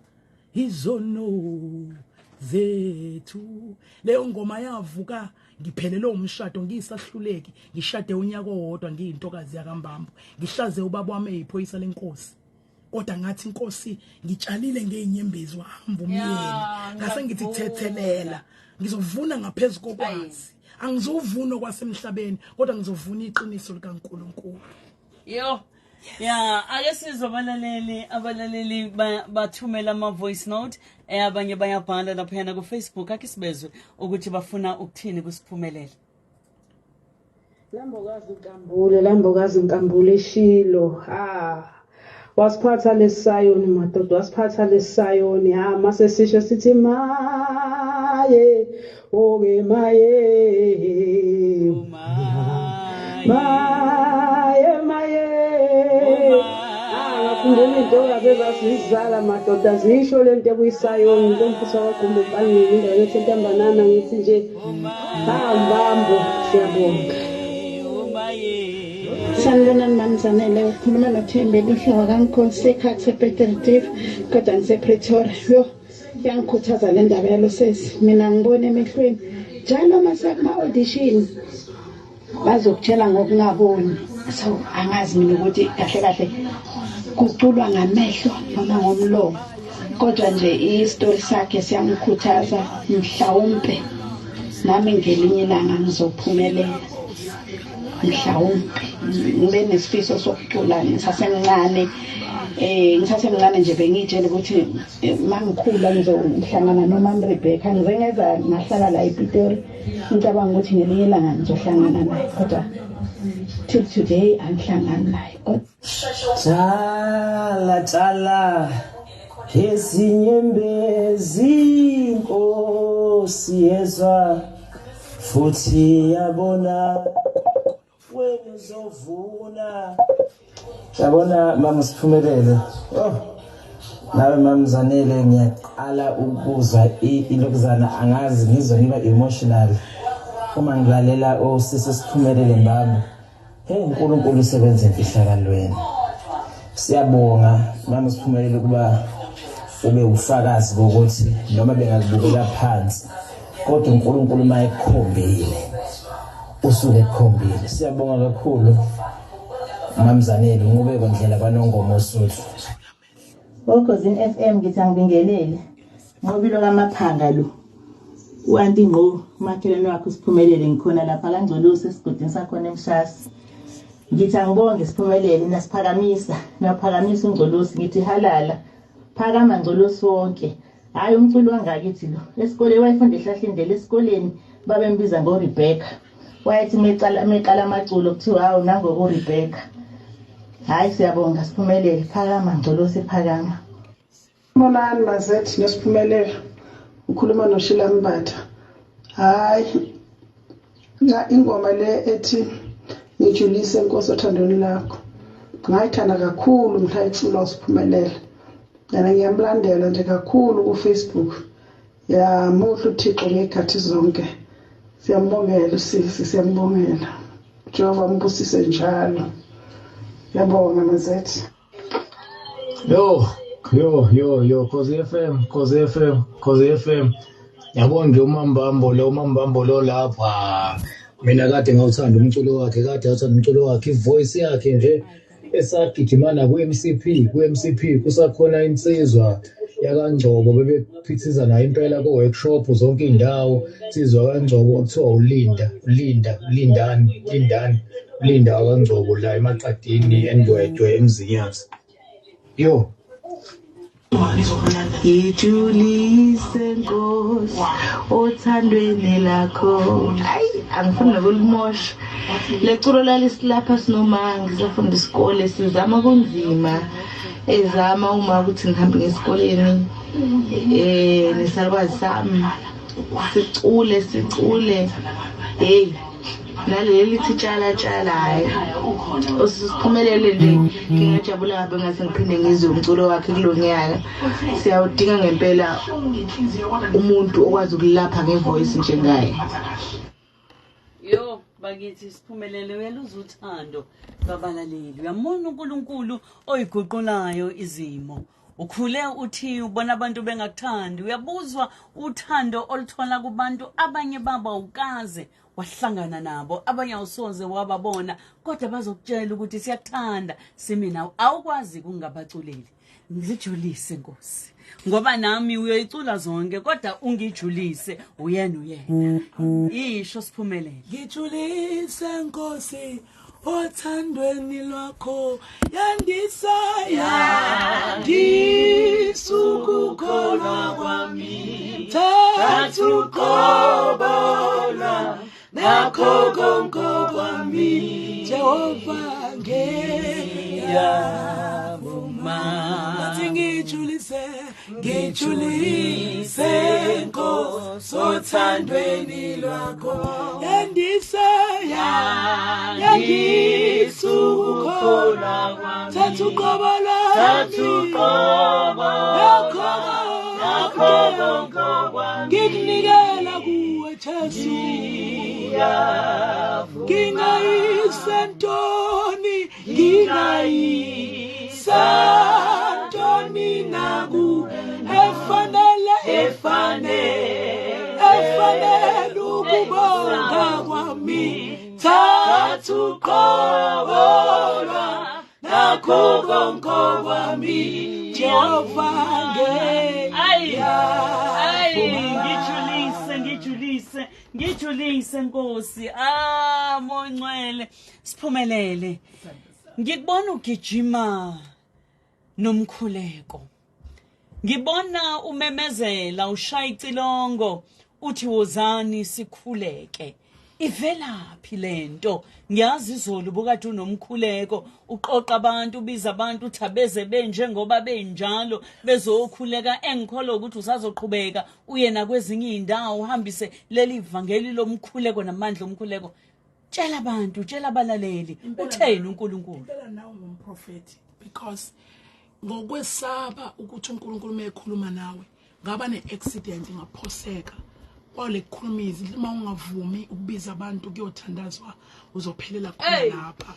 izono zethu. Leyo ngoma yavuka ngiphelele umshado, ngiyisahluleki, ngishade unyaka owodwa, ngiyintokazi yakambambo, ngihlaze ubaba wami eyiphoyisa lenkosi. Kodwa ngathi inkosi ngitshalile ngeenyembezi, wahamba umyeni, ngase ngithi thethelela, ngizovuna ngaphezulu kokwazi. Angizovuna okwasemhlabeni, kodwa ngizovuna iqiniso likaNkuluNkulu. Yo. Ya, ake sizwe abalaleli, abalaleli bathumela ama voice note, abanye bayabhala laphayana ku Facebook, ake sibezwe ukuthi bafuna ukuthini kusiphumelele. Lambokazi Nkambule, Lambokazi Nkambule Shilo. Ah. Wasiphatha lesayoni madoda, wasiphatha lesayoni. Ha mase sisho sithi maye, oke maye. Maye maye. Ah, ngakhumbula into ezasizala madoda zisho lento ekuyisayoni ntomfisa kwagumba empangeni indawo yethu entambanana ngithi nje hambambo siyabonga. Sanibonani Mamzanele, ukhuluma noThembele Uhlaka kaNkosi ekhathi ePeterdief kodwa ngisePretoria. Yo, iyangikhuthaza le ndaba yalo sesi. Mina ngibona emehlweni. Njalo uma sekuma-audition bazokutshela ngokungaboni. So angazi mina ukuthi kahle kahle kuculwa ngamehlo noma ngomlomo. Kodwa nje isitori sakhe siyamkhuthaza mhlawumpe nami ngelinye ilanga ngizophumelela. Mhlawumbe ngibe nesifiso sokucula ngisasemncane ngisasemncane nje bengiyitshela ukuthi mangikhula ngizohlangana noMam Rebecca ngize ngeza ngahlala la ePitori ngicabanga ukuthi ngelinye ilanga ngizohlangana naye kodwa till today angihlangani naye. Tshala tshala izinyembezi Nkosi yezwa futhi yabona wena uzovuna. Yabona mama siphumelele. Oh nawe mama Zanele ngiyaqala ukuzwa ilokuzana angazi ngizwa ngiba emotional uma ngilalela osisi siphumelele mbambo. Hey uNkulunkulu usebenza emfihlakalweni. Siyabonga mama siphumelele ukuba ube ufakazi bokuthi noma bengakubukela phansi kodwa uNkulunkulu uma ekukhombile usuke ekukhombile. Siyabonga kakhulu Mamzanele unqubeko ndlela kwaNongoma Osuthu. Okhozini FM ngithi angibingelele. Nqobilo kaMaphanga lo. U-anti Ngqo umakhelwane wakhe usiphumelele ngikhona lapha kaNgcolosi esigodini sakhona eMshasi. Ngithi angibonge siphumelele nasiphakamisa naphakamisa uNgcolosi ngithi halala phakama Ngcolosi wonke. Hayi umculo wangakithi lo. Esikoleni wayefunda ehlahlindlela esikoleni babembiza ngoRebecca. Wayethi meqala meqala amaculo kuthiwa hawu nangoku Rebecca. Hayi siyabonga siphumelele phakama Ngcolosi phakama. Bonani Mazethi noSiphumelele ukhuluma noShila Mbatha. Hayi nxa ingoma le ethi ngijulise Nkosi othandweni lakho ngayithanda kakhulu mhla iculwa uSiphumelele. Yena ngiyamlandela nje kakhulu ku Facebook. Ya muhle uThixo ngekhathi zonke. Siyambongela usisi siyambongela. Jehova mbusise njalo. Ngiyabonga Mazethi. Yo, yo, yo, yo, Khosi FM, Khosi FM, Khosi FM. Yabona nje uMambambo lo, uMambambo lo lapha. Mina kade ngawuthanda umculo wakhe, kade ngawuthanda umculo wakhe, ivoice yakhe nje esagijimana ku-MCP, ku-MCP kusakhona insizwa yakaNgcobo bebephithiza nayo impela ko-workshop zonke iy'ndawo, insizwa kaNgcobo kuthiwa uLinda, uLinda, Lindani, Lindani, Linda wakaNgcobo la emaqadini eNdwedwe eMzinyathi. Yo. Ngijulise Nkosi othandweni lakho. Hayi angifuni nokulimosha. Leculo lalisilapha sinoma ngisafunda isikole sizama kunzima. Ezama uma ukuthi ngihambe ngesikoleni nesalukwazi sami sicule sicule hey naleli lithi tshala tshala hayi usiphumelele nje ngingajabula kabi ngase ngiphinde ngizwe umculo wakhe kulo nyaka. Siyawudinga ngempela umuntu okwazi ukulapha ngevoice njengaye. Yo bakithi siphumelele uyaluza uthando babalaleli. Uyamona uNkulunkulu oyiguqulayo izimo. Ukhule uthi ubona abantu bengakuthandi, uyabuzwa uthando oluthola kubantu abanye babo awukaze Wahlangana nabo, abanye awusoze wababona, kodwa bazokutshela ukuthi siyakuthanda, simi nawe. Awukwazi kungabaculeli. Ngijulise Nkosi, ngoba nami uyoyicula zonke, kodwa ungijulise uyena uyena. Isho siphumelele. Ngijulise Nkosi othandweni lwakho, yandisa yandisa ukukholwa kwami, thatha uqobo nakho konke kwami, Jehova ngiyavuma. Athi ngijulise, ngijulise Nkosi othandweni lwakho, yandisa yandisa ukukholwa kwami, thatha uqobo lwakho konke kwami, ngikunikela kuwe Jesu, ngingayisentoni, ngingayisentoni naku efanele efanele efanele ukubonga kwami, thatha uqobo nakho konke kwami, Jehova. Ayi, ayi, ngijulise, ngijulise, ngijulise Nkosi. Ah, Moy'Ngcwele, siphumelele. Ngikubona ugijima nomkhuleko, ngibona umemezela, ushaya icilongo, uthi wozani sikhuleke. Ivelaphi lento? Ngiyazi izolo ubukade unomkhuleko, uqoqa abantu, ubiza abantu, uthi abeze benjengoba benjalo bezokhuleka. Engikholwa ukuthi usazoqhubeka uye nakwezinye iy'ndawo, uhambise leli vangeli lomkhuleko namandla omkhuleko. Tshela abantu, tshela abalaleli, utheni uNkulunkulu? Impela nawe ngumprofeti, because ngokwesaba ukuthi uNkulunkulu mekhuluma nawe, ngaba ne-accident, ngaphoseka kwale kukhuluma izwi. Uma ungavumi ukubiza abantu kuyothandazwa, uzophelela khona lapha.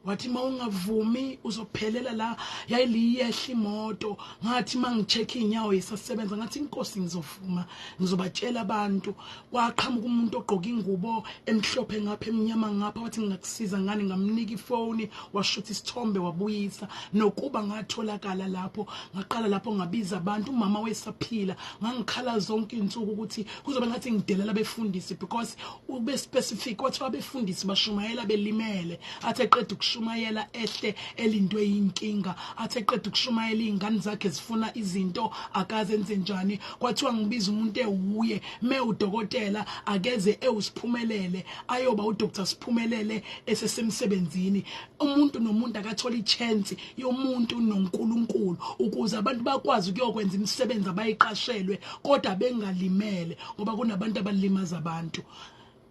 Wathi uma ungavumi uzophelela la. Yayiliyehla imoto, ngathi uma ngi-check iy'nyawo yisasebenza, ngathi inkosi ngizovuma, ngizobatshela abantu. Kwaqhamuka umuntu ogqoka ingubo emhlophe ngapha, emnyama ngapha, wathi ngingakusiza ngani? Ngamnika ifoni, washutha isithombe, wabuyisa. Nokuba ngatholakala lapho, ngaqala lapho ngabiza abantu. Umama wesaphila, ngangikhala zonke iy'nsuku ukuthi kuzobe ngathi ngidelela abefundisi, because ube specific, wathi abefundisi bashumayela belimele, athi eqeda ukushumayela ehle elindwe yinkinga, athi eqeda ukushumayela iy'ngane zakhe zifuna izinto, akaze enze njani. Kwathiwa ngibiza umuntu ewuye me udokotela, akeze ewusiphumelele, ayoba uDr Siphumelele esesemsebenzini. Umuntu nomuntu akathola i-chance yomuntu noNkulunkulu, ukuze abantu bakwazi ukuyokwenza imisebenzi abayiqashelwe, kodwa bengalimele, ngoba kunabantu abalimaza abantu.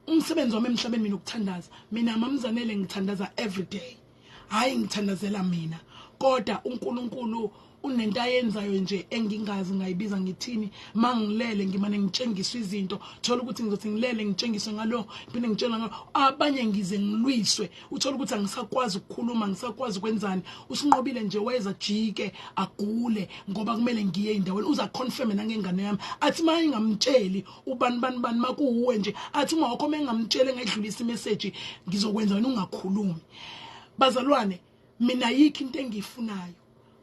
Umsebenzi wami emhlabeni mina ukuthandaza. Mina mamzanele ngithandaza every day, hayi ngithandazela mina, kodwa uNkulunkulu unento ayenzayo nje engingazi ngayibiza ngithini. Mangilele ngimane ngitshengiswe izinto, thola ukuthi ngizothi ngilele ngitshengiswe ngalo, ngiphinde ngitshela ngalo abanye, ngize ngilwiswe, uthola ukuthi angisakwazi ukukhuluma, angisakwazi ukwenzani. Usinqobile nje wayeza jike agule ngoba kumele ngiye endaweni, uza confirm nangengane yami, athi uma ingamtsheli ubani bani bani makuwuwe nje, athi uma wakho mengamtshele ngayidlulisa imessage, ngizokwenza wena ungakhulumi. Bazalwane, mina yikho into engiyifunayo,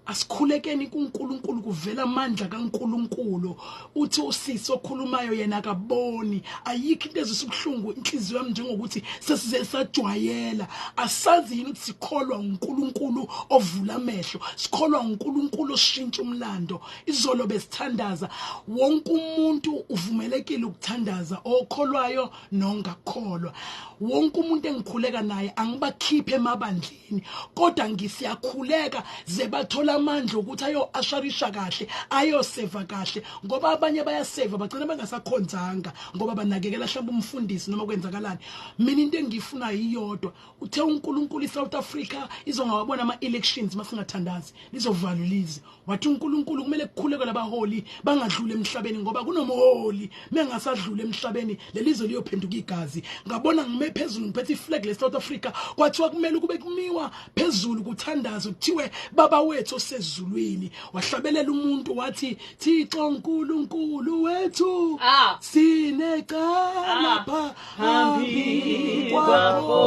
asikhulekeni kuNkulunkulu, kuvela amandla kaNkulunkulu. Uthi usisi okhulumayo yena akaboni. Ayikho into ezwisa ubuhlungu inhliziyo yami njengokuthi sesize sajwayela. Asazi yini ukuthi sikholwa uNkulunkulu ovula amehlo, sikholwa uNkulunkulu oshintsha umlando. Izolo besithandaza, wonke umuntu uvumelekile ukuthandaza, okholwayo nongakholwa. Wonke umuntu engikhuleka naye angibakhiphe emabandleni, kodwa ngisiyakhuleka ze bathola amandla ukuthi ayo asharisha kahle, ayoseva kahle, ngoba abanye bayaseva bagcina bengasakhonzanga ngoba banakekela mhlawumbe umfundisi noma kwenzakalani. Mina into engiyifunayo iyodwa, uthe uNkulunkulu iSouth Africa izongawabona ama-elections masingathandazi, lizovalwa ilizwe. Wathi uNkulunkulu kumele kukhuleke labaholi bangadluli emhlabeni, ngoba kunomholi mengasadluli emhlabeni lelizwe liyophenduka igazi. Ngabona ngime phezulu ngiphethe iflag le South Africa, kwathiwa kumele kube kumiwa phezulu kuthandazwe, kuthiwe baba wethu. osezulwini. Wahlabelela umuntu wathi, Thixo uNkulunkulu wethu, Ah. sinecala Ah. phambi Phambi kwakho,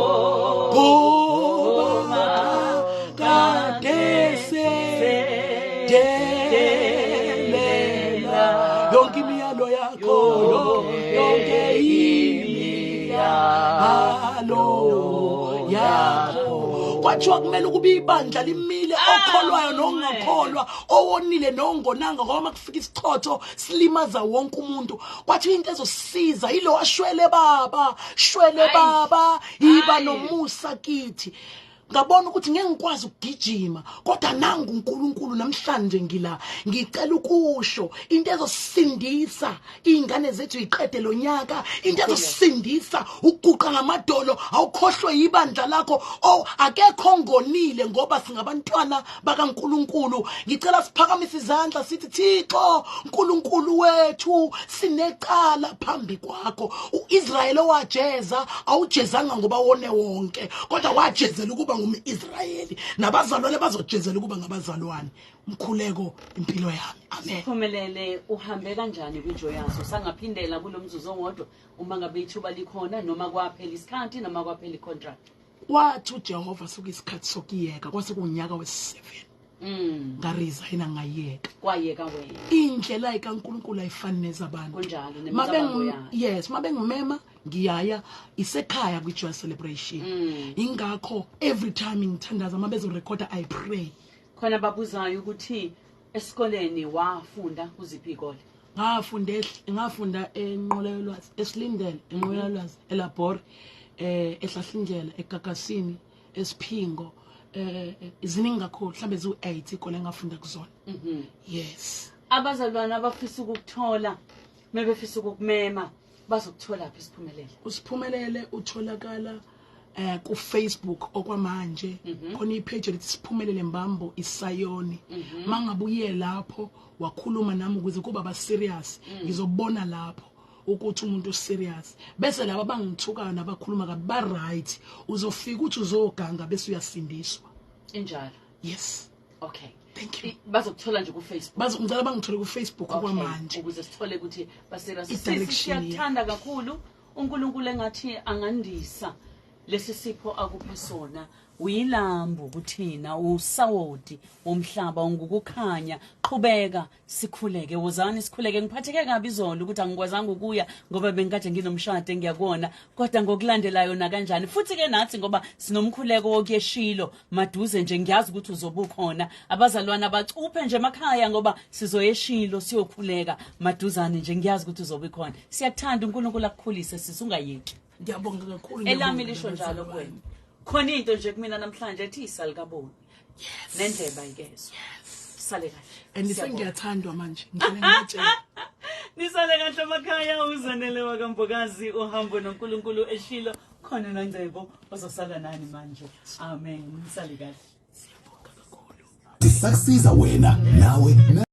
kwakho, ngoba kade sedelela yonke imiyalo yakho, yonke imiyalo yakho. Kwathiwa kumele ukuba ibandla limile, okholwayo nongakholwa, owonile nongonanga, ngoba uma kufika isichotho silimaza wonke umuntu. Kwathiwa into ezosiza yilo ashwele baba, shwele Ayi. baba, yiba Ayi. nomusa kithi. Ngabona ukuthi ngeke ngikwazi ukugijima, kodwa nangu uNkulunkulu namhlanje ngila, ngicela ukusho into ezosindisa izingane zethu iqede lo nyaka, into ezosindisa ukuguqa ngamadolo, awukhohlwe ibandla lakho. Oh, akekho ongonile ngoba singabantwana bakaNkulunkulu. Ngicela siphakamise izandla sithi, Thixo uNkulunkulu wethu, sinecala phambi kwakho. uIsrael owajeza, awujezanga ngoba wone wonke, kodwa wajezela ukuba ngumIsrayeli, nabazalwane bazojezela ukuba ngabazalwane. Umkhuleko impilo yami. Amen. Siphumelele, uhambe kanjani kwiJoyous? Usangaphindela kulo mzuzu owodwa uma ngabe ithuba likhona, noma kwaphela isikhathi, noma kwaphela icontract? Wathi uJehova suka isikhathi sokuyeka, kwase kunyaka wesi-7. Ngaresigna, ngayeka. Kwayeka wena. Indlela kaNkulunkulu ayifani nezabantu. Kunjalo, Mabe nemicabango yayo. Yes, mabengimema ngiyaya, isekhaya kwi-Joy Celebration. Ingakho every time ngithandaza, mabezorekhoda, I pray. Khona babuzayo ukuthi esikoleni wafunda kuziphi izikole? Ngafunda eNqola Esilindele, eNqola eLabor, eHlahlindlela, eGagasini, eSiphingo, ziningi kakhulu, mhlambe ziwu8 ikole engafunda kuzona. Yes. Abazalwane abafisa ukukuthola, mebefisa ukukumema, bazokuthola phi, Siphumelele? Usiphumelele utholakala ku Facebook okwamanje. Khona ipage elithi Siphumelele Mbambo Isayoni. Mangabe uye lapho wakhuluma nami ukuze kuba ba serious, ngizobona lapho ukuthi umuntu userious, bese laba bangithukayo nabakhuluma kabi ba right, uzofika uthi uzoganga bese uyasindiswa. Injalo. Yes. Okay. Thank you. Bazokuthola nje ku Facebook? Bazongicela bangithole ku Facebook okwamanje. Ukuze sithole ukuthi baserious. I-direction. Siyakuthanda kakhulu. uNkulunkulu engathi angandisa lesi sipho akuphe sona. Uyilambu kuthina, usawoti womhlaba, ungukukhanya. Qhubeka, sikhuleke. Wozani sikhuleke. Ngiphatheke kabi izolo ukuthi angikwazanga ukuya ngoba bengikade nginomshado engiyakuwona, kodwa ngokulandelayo nakanjani. Futhi ke nathi ngoba sinomkhuleko wokuyeshilo maduze nje, ngiyazi ukuthi uzobe ukhona. Abazalwane abacuphe nje emakhaya ngoba sizoyeshilo siyokhuleka maduzane nje, ngiyazi ukuthi uzobe ukhona. Siyakuthanda, uNkulunkulu akukhulise sisi, ungayeki. Ngiyabonga kakhulu. Elami Ngiyabonga, lisho njalo bazalwane. kuwena. Khona into nje kumina namhlanje ethi isalikaboni nendleba ikezwa. Sale kahle. And Siyabonga. sengiyathandwa manje, ngicela ngibatshele. Nisale kahle emakhaya. Uzanele wakaMbokazi, uhambo noNkulunkulu eshilo, khona noNgcebo ozosala nani manje. Amen, nisale kahle. Siyabonga kakhulu. Sisakusiza wena nawe.